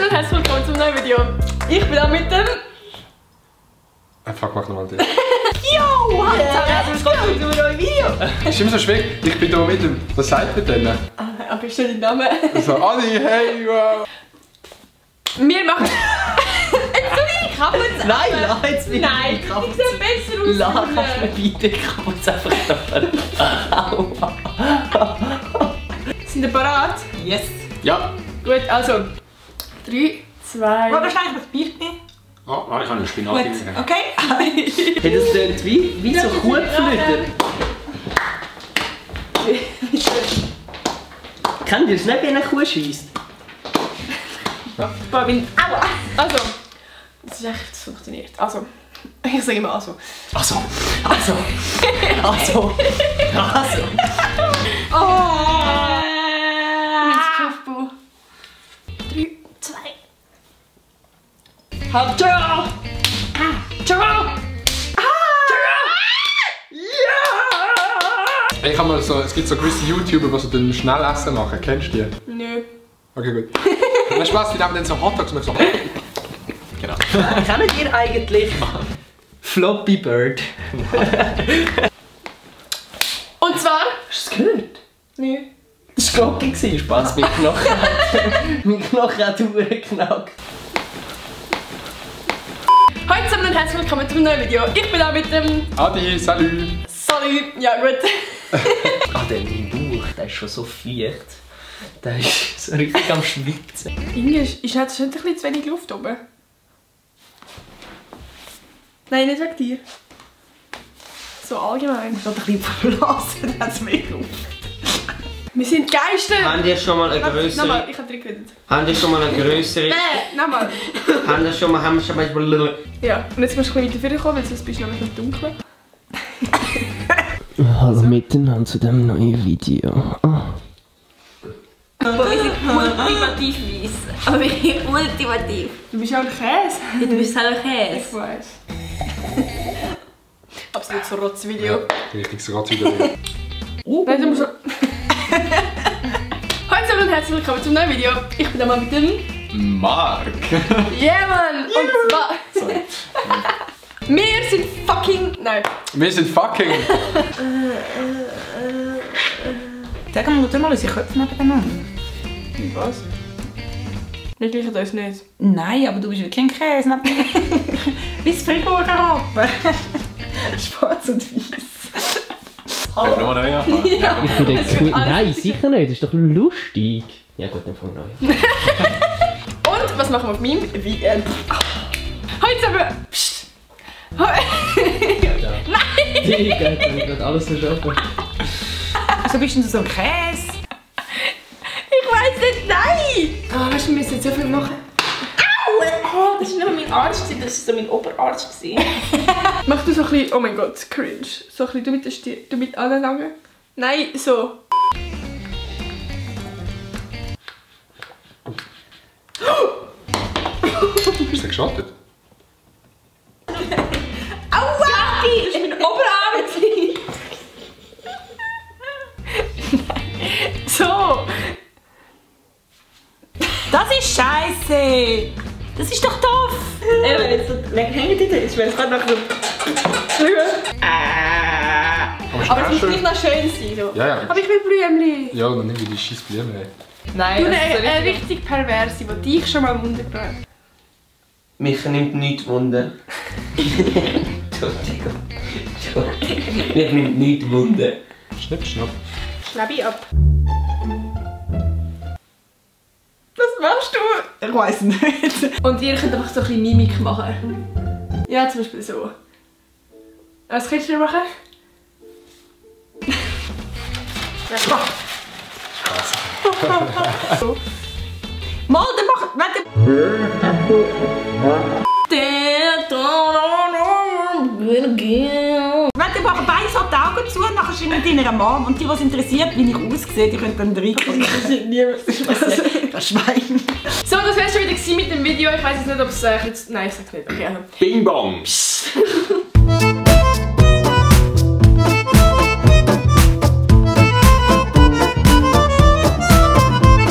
und herzlich willkommen zum neuen Video. Ich bin da mit dem... Fuck, mach nochmal das. Yo! Herzlich willkommen zum neuen Video. Das ist immer so schwierig. Ich bin da mit dem... Was sagt man denn? Aber ist schon dein Name? So, Adi, hey, wow. Wir machen... Jetzt ich habe uns... Nein, lass jetzt wieder. Nein, ich sehe besser aus. Lass, kannst du mir bitte, ich kann uns einfach da. Sind ihr bereit? Yes. Ja. Gut, also... 3, 2... Warte, wahrscheinlich das Bier nehmen. Oh, ich habe einen Spinat Gut, gegeben. okay. Hey, das tönt wie so Kuhflöte. Kennt ihr es nicht, wie eine Kuh scheisst? Aua! Also... Das ist echt... Das funktioniert. Also... Ich sage immer also. Also. Oh! Mein Kopfbau. 3, 2... Halt! Ciao! Ciao! Ich habe mal so... Es gibt so gewisse YouTuber, die so den Schnellessen machen. Kennst du die? Nö. Okay, gut. Weißt du was? Die nehmen dann so Hotdogs und so... Genau. Kennt ihr eigentlich Floppy Bird? Und zwar... Hast du es gehört? Nö. Das war Glocke, Spaß, mein Knochen. Mein Knochen hat durchgeknackt. Hallo zusammen und herzlich willkommen zum neuen Video. Ich bin da mit dem... Adi, salut. Salut. Ja gut. Der mein Bauch, der ist schon so feucht. Der ist so richtig am Schwitzen. Inge, ist jetzt schon ein bisschen zu wenig Luft oben? Nein, nicht wegen dir. So allgemein. Ich sollte ein bisschen verblasen, dann hat es mehr Luft. Wir sind Geister! Haben die schon mal eine größere... Nochmal, ich habe drin geredet. Haben die schon mal eine größere... Nochmal. Haben wir schon mal... Ja, und jetzt musst du ein bisschen weiter kommen, weil sonst bist du nämlich noch dunkel. Hallo miteinander zu diesem neuen Video. Aber wir sind ultimativ weiss. Aber wir sind ultimativ. Du bist ja ein Käse. Ja, du bist selber Ich Käse. weiß. Absolut so Rotzvideo. Ja, richtig, so gerade wieder. Nein, du musst... Hallo zusammen und herzlich willkommen zum neuen Video. Ich bin da mal mit dem... Mark. Yeah, Mann! Und zwar... Sorry. Wir sind fucking... Nein. Wir sind fucking... Sag mal, tu mal unsere Köpfe nebeneinander. Was? Wir gleichen uns nicht. Nein, aber du bist wirklich ein Käse neben mir. Wie das Freiburger-Rappen. Schwarz und weiß. Hallo. Können wir neu anfangen? Ja. Nein, sicher nicht. Das ist doch lustig. Ja gut, dann fangen wir neu. Und was machen wir auf meinem Video? Heute zusammen... Psst. Nein! Ich kann gerade alles verschaffen. Wieso bist denn du so ein Käse? Ich weiß nicht, nein! Ah, weißt du, wir müssen jetzt so viel machen. Oh, das war nicht mehr mein Arsch, das war so mein Oberarsch. Mach du so ein bisschen... Oh mein Gott, cringe. So ein bisschen du mit der Stirn... Du mit allen langen. Nein, so. Ist der geschottet? Aua! Das war mein Oberarm. So. Das ist scheiße. Das ist doch doof. Wenn jetzt so... Hängt die da? Ich will es gerade nachher... Aber es muss gleich noch schön sein. So. Ja, ja. Aber ich will Blümchen. Ja, dann nimm die scheiß Blumen. Nein, Du das ist so eine richtig. richtig perverse, die dich schon mal wundert. Mich nimmt nichts Wunder. Entschuldigung. Mich nimmt nichts Wunder. Schnipp, schnapp. Schnappi ab. Was machst du? Ich weiss nicht. Und ihr könnt einfach so ein bisschen Mimik machen. Ja, zum Beispiel so. Was könntest du machen? So. Mal, dann mach... Warte. Warte, mach beide so die Augen zu und nachher schau mit deiner Mom. Und die, die es interessiert, wie ich aussehe, die können dann reinkommen. Das Schwein. So, das wär's schon wieder mit dem Video. Ich weiß jetzt nicht, ob es... Nein, ich sag's nicht. Okay, also. Bing Bong.